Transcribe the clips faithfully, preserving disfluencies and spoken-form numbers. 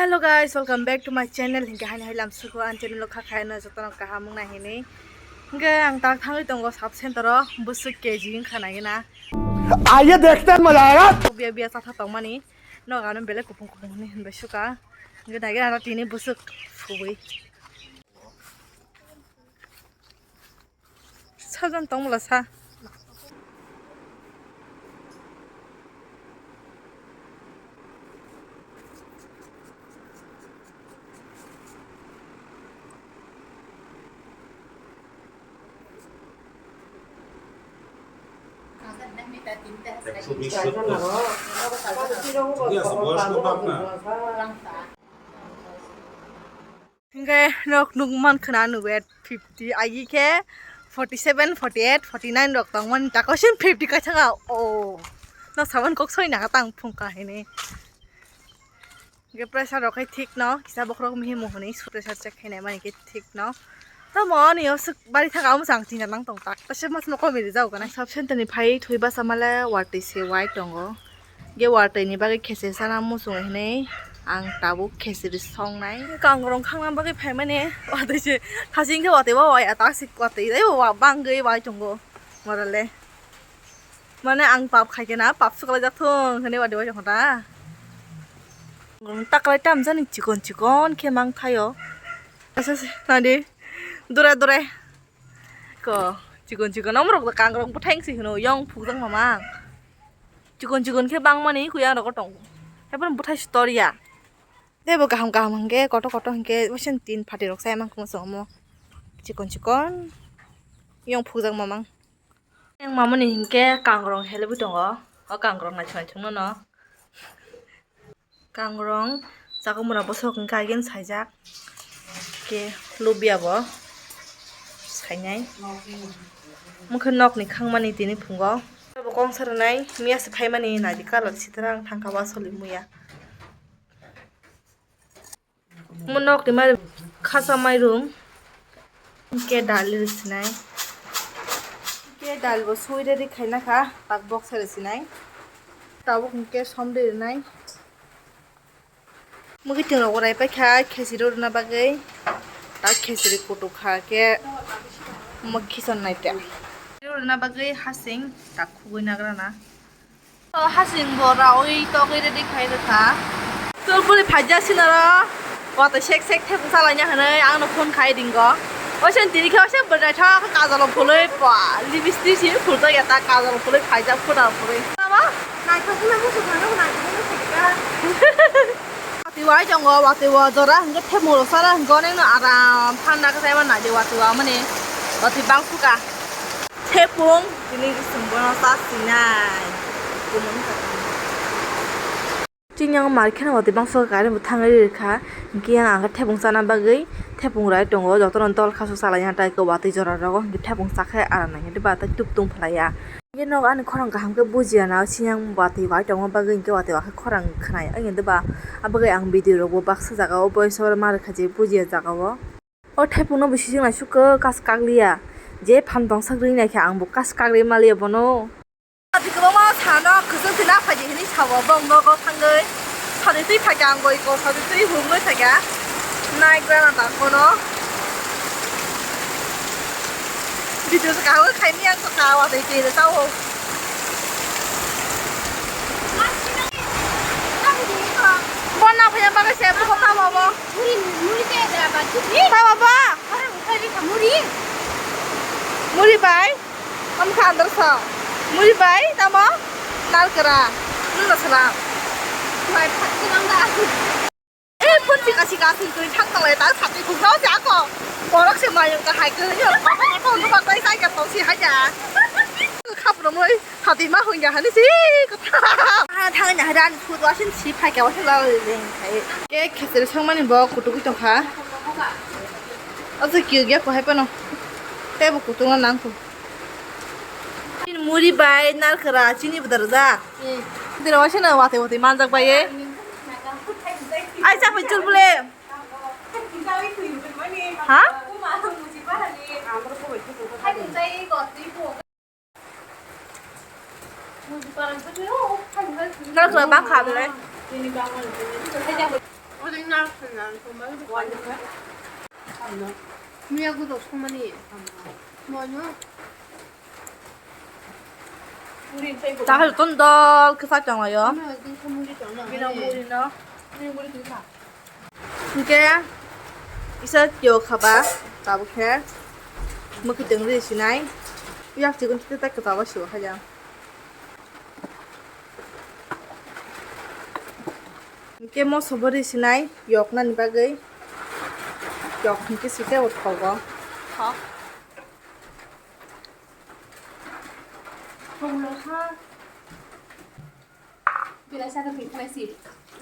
Hello guys, welcome back to my channel. Hinkhe haini hai lamsugo ang channel o kha khaino jotono kaham wngna hinwi. Hinkhe ang tak thangwi tongo sub center o bwswk K G wngkha naina. Aye dekhte maza aayega. Biya biya chatha tongmani. Nogo ano belai kupung kupung hinwi hinbai suka. Hinkhe naina aro tini bwswk phubwi. Sajan tong mala sa. একশো বিশ, সত্তর। ঠিক আছে, বয়স কত আপনার? Hinkhe nok nuk mankha na ano weight fifty, agi khe forty seven, forty eight, forty nine rok tongmani, takosin fifty kaithaka o. Nok saban kok soi naka tang phungkha hinwi. Hinkhe pressure rok khe thik no, kisa bokhorok mihi muhunwi pressure check khainai mani khe thik no. Tamo ani o swk bari thaka omo chang chingya nang tong tak. Tase mas no komiri jao gana. Sub center ni phai thwi basa male watwi se wai tongo. Ge watwi ni bagwi khesiri sana muchung hinwi ang tabuk khesiri songnai. Kangrong khangna bagwi phaimani watwi se hasing khe watwi bo wai atak sik watwi dai bo bangwi wai tongo morale. Mane ang pap khai khe na pap suklai jak thung hinwi watwi wai tongkha ta. Kangrong taklai tamjani chikon chikon khe mang thaio. Asa se nadi dure dure. Ko, chikon chikon omorok kangrong bwthai wngsi hino, yong phukjak mamang. Chikon chikon khe bangmani kuyang rogo tongo. Haiphano bwthai sitor ya. Tei bo kaham kaham hinkhe kotor kotor hinkhe waisa tin phatirok sai mankhe muchung omo. Chikon chikon yong phukjak mamang. Yang mamani hinkhe kangrong helebwi tongo. O kangrong naising naising no no. Kangrong chakwmura bwswk hwnkhe agini saijak khe lubia bo sainai. Mokhe nokni khangmani tini phungo bo kongsa rwnai miya se phaimani naidi colour sitra ang thangkha o aswk muya. Mo nokni mari khasa mairum. Hinkhe dal ri sinai. Hinkhe dal bo sui ready khaina kha, tak box ri sinai. Tabuk hinkhe som ri rinai. Mukitwng rok rai paikha khesiri rwna bagwi. Tak khesiri kutuk kha khe mo khichon nai te. Rwna bagwi hasing tak khugui nagra na. O hasing bo raui togwi ready khai rwkha. Chul bwrwi phaijak sinaro watwi sek sek thepung salaina hinwi angno phone khai ringo. Osen tini khe osen bwrwi naithok khe kajalo phulwi pa lipstick si phuljakya ta kajalo phulwi phaijak phuda phulwi. Tamo? Naithok phano muchung phano naithok phano phaikha. Watwi wai tongo, watwi o jora hwnkhe thepung rok sara hwnkhe onekno aram thanda khe chaima naidi watwi o amani watwi bangsuka. Thepung tini chwng bono cha sinai. Chini yang mar kheno watwi bangsuka gari bo thangwi rikha. Hinkhe yang ang khe thepung chana bagwi thepung rai tongo, jotono dol khasuk salaina tai watwi jora rogo hinkhe thepung chakhe aram nangya diba tei tuptung phlaiya. Hinkhe nogo ani khorang kaham khe bujiya na, siyang watwi wai tongma bagwi hinkhe watwi wai khe khorang khwnai. Wngya diba? Abagwi ang video rokbo baksa jagao voice over ma rwkha je bujiya jagao. O thepungno bo sising naisukha kas kakliya. Je phan tongsak ring naikhe ang bo kas kakri maliya bono. Ati kwbangma sano kwchwng khe na phaidi hinwi sao bong nogo thangwi. Sadi twi phaikha ang boi ko sadi twi humwi phaikha. Naigra na tang kono. Video se kaham khaini ang to kha watwi twi sao. Bonna phaya bagwi se buko tamo bo. Muri, muri te da ba chukri. Tamo bo. Ora ukhari ka muri. Muri bai. Am kha andar sa. Muri bai tamo. Nalkra. Nuna salam. Bai phat salam da. Eh, phun sika sika sing twi thang talai ta sati khukno se ako. Borok se mayung ka hai khe yo. Papa ko ko ko tai sai ka to si haja. Khapro moi. Hati ma hung ya hani si kotha. Ah, thang ya hada ni food wasin si phai ka wasin la le le khai. Ke khesiri songmani bo kutuk tong kha. Aja kyu ge ko hai pano. Te bo kutuk na nang ko. Chini muri bai narkra chini budar ja. Dira wasin na wate wate manjak bai e. Ai sa pai chul bule. Ha? Narkra bang kha bele. Dahil ton dol khe chai tonglaio. Hinkhe isa tio khaba tabuk khe mwkhwtwng ri sinai. Yak chikon tei kwtal o sibo khaijak. Hinkhe moso bo ri sinai yoknani bagwi. Yok hinkhe site o thogo. Thok. Thok no kha. Belai sa thwi khlai si.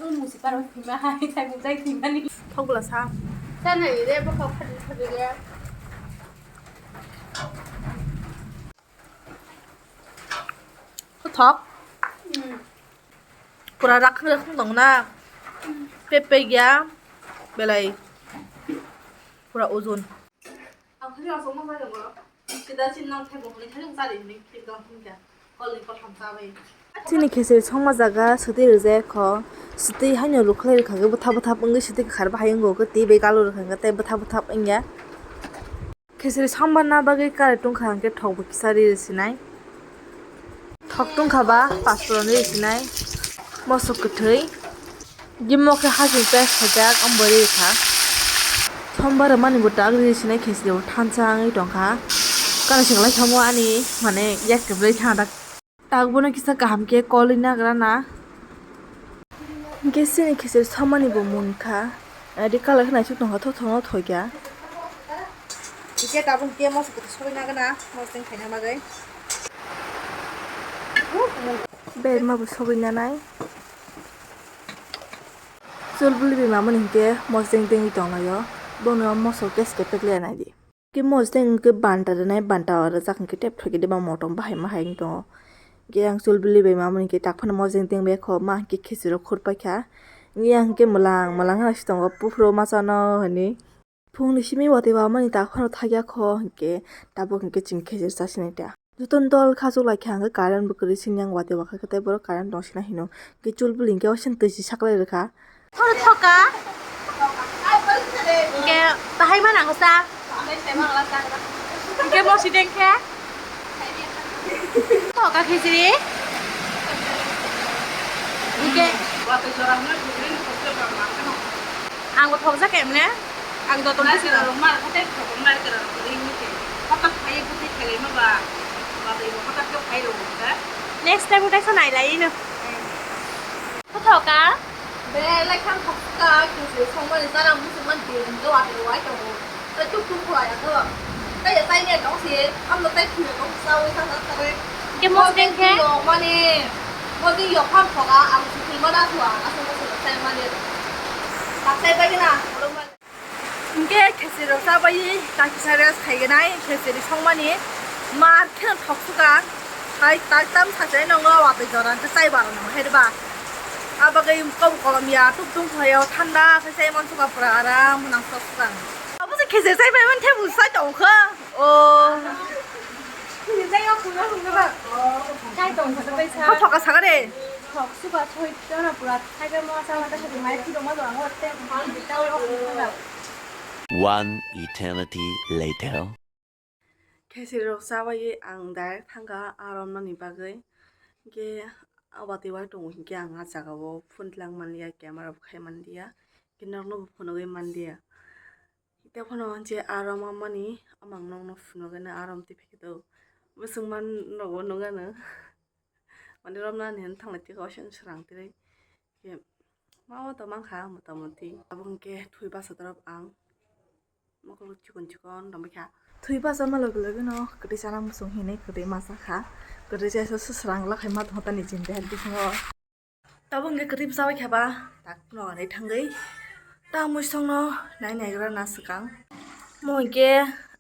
Ung musi paro thwima hai, thai bu jai thwimani. Thok bwla sa. Sa nai re, bo kok khadi khadi re. Thok. Hmm. Pura rakhang rakhang tong na. Hmm. Pepe ya. Belai. Pura ozon. Ang thani aswk ma jai tongo. Sida sin nang thai bo hwnwi thani chari hwnwi khe tong hwn kha. Kol ni kothom cha bai. Chini khesiri songma jaga swtwi rijak kho. Swtwi haino rwkhlai rwkha khe bwthap bwthap wngwi swtwi kwkhar bahai wngo khe twi bai kalu rwkha khe tei bwthap bwthap wngya. Khesiri songma na bagwi karai tongkha hwnkhe thok bo kisa ri rw sinai. Thok tongkha ba pasporoni ri sinai. Moso kwthwi. Gimmo khe hasing pek sajak, ambo ri kha. Sombar mani bo tak ri sinai khesiri bo thansa wngwi tongkha. Kana sing lai thamo ani mane yak kwbli thang dak. Tak bono kisa kaham khe kolwi nagra na. Hinkhe chini khesiri somani bo mungkha. Adi kala khe naisuk tongkha, thok thok no thokya. Hinkhe tabuk khe moso khe sogwi nagana, moso teng khaina bagwi. Berma bo sogwi nanai. Chul bwlwi bai mamani hinkhe mosdeng dengwi tonglaio. Bono mosok tei skepek le naidi. Khe mosdeng hinkhe banta rwnai, banta o rwjak hinkhe tep thokhe deba motom bahai mahai wng tongo. Hinkhe ang chul bwlwi bai mamani hinkhe tak phano mosdeng dengbai kho, ma hinkhe khechiro khurpai kha. Hinkhe ang hinkhe mwlang mwlang hai se tongo, buphuru masa no hinwi. Phungni simi watwi wamani tak phano thakya kho hinkhe tabuk hinkhe chini khejir chasinai ta. Jotono dol khachuk lai kha hinkhe current bo kwrwi sini yang watwi wakha khe tei borok current tong sina hino. Hinkhe chul bwlwi hinkhe waisa twi si saklai rwkha. Thoka. Hinkhe bahai ma nango sa. Hinkhe mosi deng khe. Thoka khichiri. Hinkhe. Ang bo thokjak emne. Ang joto no sino. Next time utai sa nai lai no. Thoka. Belai kham khoksa, khesiri songmani chana muchungmani din do watwi wai tongo. Tei tuk tuk khwlai ya do. Tei ya chai ne tong si, amno tei thwi tong sa wi sa sa sa re. Ke mosdeng khe? Mosdeng khe? Mani, mosdeng yok kham khoga, ang si thwi mana thwa, aswk aswk chai mani. Tak chai bai gina, khorok mani. Hinkhe khesiri rok chabai ta kisa rest khaiganai, khesiri songmani mar khe thok suka. Hai tak tam sacha nongo watwi jora hinkhe chai bara nang hai ba. Abagwi kok kolom ya tuk tung khlaio thanda khe chai man suka pura aram nang sok suka. Abo se khesiri chai bai man the bu sai tong kha. O. Khesiri chai yok khuna khuna ba. Chai tong kha bai sa. Thok thok ka sakare. Thok suka soi jona pura. One eternity later. Khesiri rok chabai ang direct thangkha arom nani bagwi. Hinkhe watwi wai tongo hinkhe ang ah jagao phone tlang manliya, camera bo khai manliya. Hinkhe nokno bo phunugwi manliya. Tei phano je arom mani amang nokno phunugwi arom twi phikhe to. Bwswk man nogo nukgano. Mane romna ni hwn thanglai twi kaisa swrang twi. Khe ma o to mankha mota moti. Abo hwnkhe thwi basa torop ang mokol chikon chikon romwi kha. Thwi basa ma logi logi no kwtwi chana muchung hinwi kwtwi masa kha. Kwtwi chaisa swswrang lakhai ma tongtani chini health bisingo. Tabuk hwnkhe kwtwi bwsa bai kha ba tak phano ani thangwi ta muisongno nai naigra na swkang. Mo hwnkhe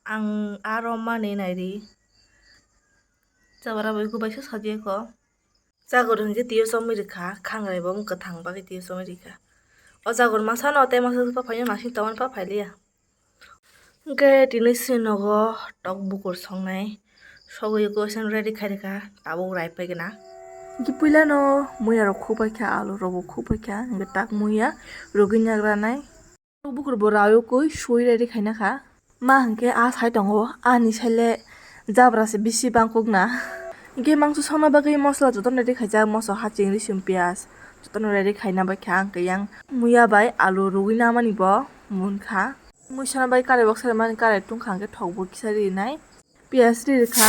ang aro manwi nairi. Chabara bai kubaisa sadiya kho. Jagor hwnkhe twiyo chomwi rwkha, khangrai bo wng kwthang bagwi twiyo chomwi rwkha. O jagor masa no tei masa paphai no nasing tongmani paphai liya. Hwnkhe tini se nogo tok bukur songnai. Sogwi koisan ready khai rwkha, tabuk rai paigwna. Hwnkhe puilano muya rok khukbai kha, alu rok bo khukbai kha, hwnkhe tak muya rwgwi nagranai. Bukur bo rawui sui ready khaina kha. Ma hwnkhe a sai tongo, ani saile jabra se bisi bangkuk na. Hwnkhe mangso songna bagwi mosla jotono ready khaijak, moso, haching, risum, piyaj jotono ready khaina bai kha ang khe yang muya bai alu rwgwi namani bo munkha. Muisana bai karai boksa rwmani, karai tungkha hwnkhe thok bo kisa rinai. Piyaj ri rwkha,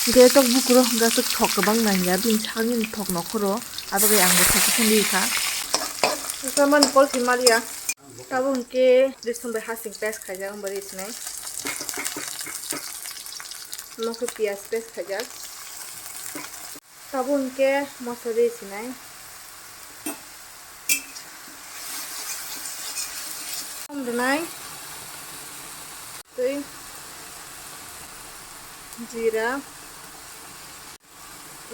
hwnkhe tok bukuro hwnkhe aswk thok kwbang nangya, bini sakni thok nokhoro, aboni ang bo thok kisa ri rwkha. Samani kol si maliya. Tabuk hwnkhe risum bai haching paste khaijak, wngba ri sinai. Omo khe piyaj paste khaijak. Tabuk hwnkhe moso ri sinai. Om rwnai. Twi. Jira.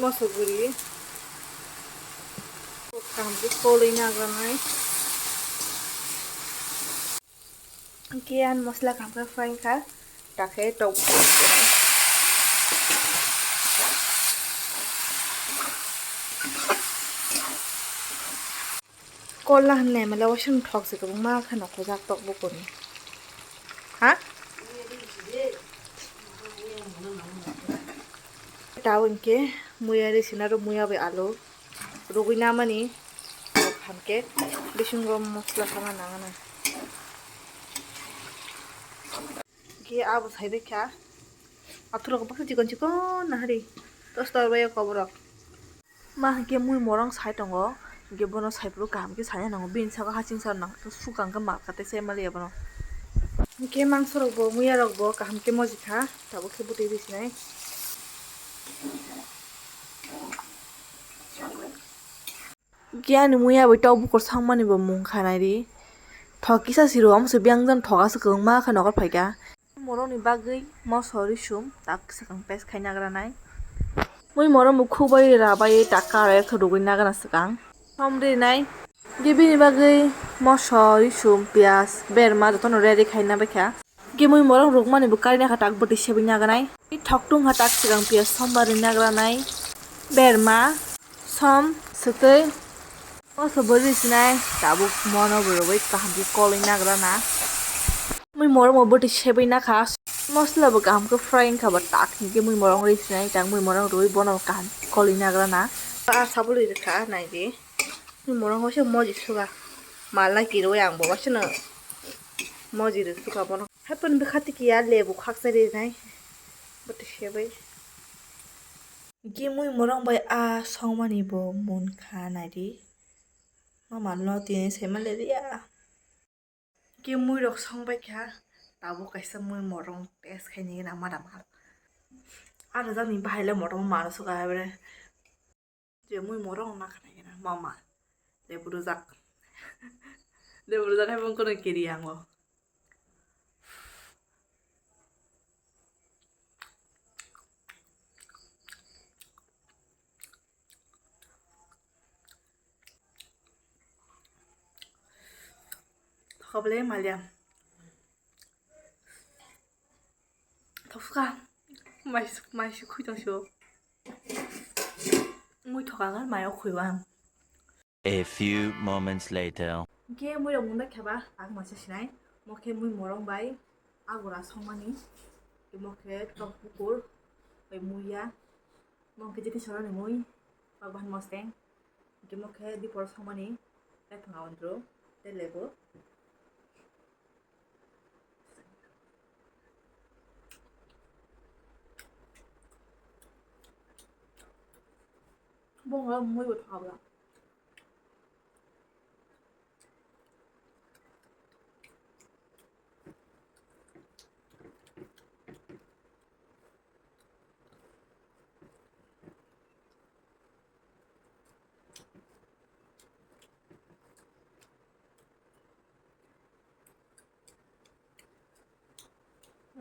Moso guri. Kaham khe kolwi nagranai. Hwnkhe ani mosla kaham khe fry wngkha, takhe tok. Kolla hwnwi mala waisa thok se kwbangma kheno khojak tok bukurni. Ha? Tabuk hwnkhe muya ri sina rw muya bai alu. Rwgwi namani, o kaham khe bisingo mosla sama nangana. Khe abo saibai kha. Athurok baksa chikon chikon nahari. Toster bai koborok. Ma hwnkhe mui morong sai tongo. Hwnkhe bono saiphuru kaham khe saina nango. Bini saka haching sa nang sukang khe malkha tei sai maliya bono. Hwnkhe mangsorok bo muya rok bo kaham khe moji kha. Tabuk khe bwtwi ri sinai. Khe ani muya bai tok bukur sangmani bo mung kha nai di. Thok kisa siro, omo se biyang jani thok aswk kwbangma khe nokol phaikha. Morokni bagwi moso risum tak swkang paste khai nagra nai. Mui morok bo khukbai rabai tak kara khe rwgwi nagra swkang. Som rinai. Khe bini bagwi moso risum piyaj berma jotono ready khai nabaikha. Khe mui morok rwkmani bo karina kha tak bwtwi sebwi naganai. Thok tung kha tak swkang piyaj sombar rwi nagranai. Berma, som, swtwi. Moso bo rwi sinai tabuk mono bo rwui kaham khe kolwi nagrana. Mui morok bo bwtwi sebwi nakha. Mosla bo kaham khe fry wngkha bo tak hinkhe mui morok rwi sinai tak mui morok rwui bono kaham kolwi nagrana. A sabulwi rwkha naidi. Mui morok waisa moji suga. Malna kirui ang bo waisa no moji rw suga bono. Haipon bwkha tiki ya lebu khaksa rinai. Bwtwi sebai. Gimui morong bai a songmani bo mun kha naidi. Mama no tini sema le ya. Gimui rok song bai kha. Tabuk kaisa mui morong test khaini gina mada mal. Aro jani bahai le morong mal suga bre. Je mui morong na khana gena mama. Lebu rwjak. Lebu rwjak hai bong kono kiri yango. Thokable malia. Thoksuka. Mai, mai si khui tong sio. Mui thoka ngan mai o khui wang. A few moments later. Hingke mui rok munda kheba ang masa sinai. Mo khe mui morong bai agura songmani. Mo khe tok bukur bai muya. Mo khe jeti soroni mui. Bagban mosteng. Hingke mo khe dipor songmani. Tei phanga ondro. Tei lebo. Bongo mui bo thok abla.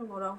Ngorok.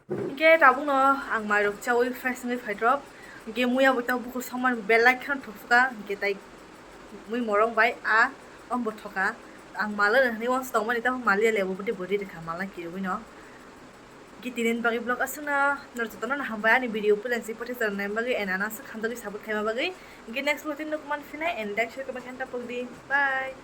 Hingke tabukno ang mairok chawi fresh wngwi phaidrop. Hingke muya bo tabuk bukur songmani belai kheno thopsuka, hingke tai mui morong bai a ombo thoka. Ang mala rwhani uansuk tongmani tabuk maliya lebu bwtwi bwrwi rwkha mala kiribwino. Hingke tini bagwi vlog aswkno norok jotono no hambai ani video puila si pothai channel bagwi and ano aswk hamjagwi support khaima bagwi. Hingke next vlog tini nukman phinai and like share comment khe tapok di. Bye.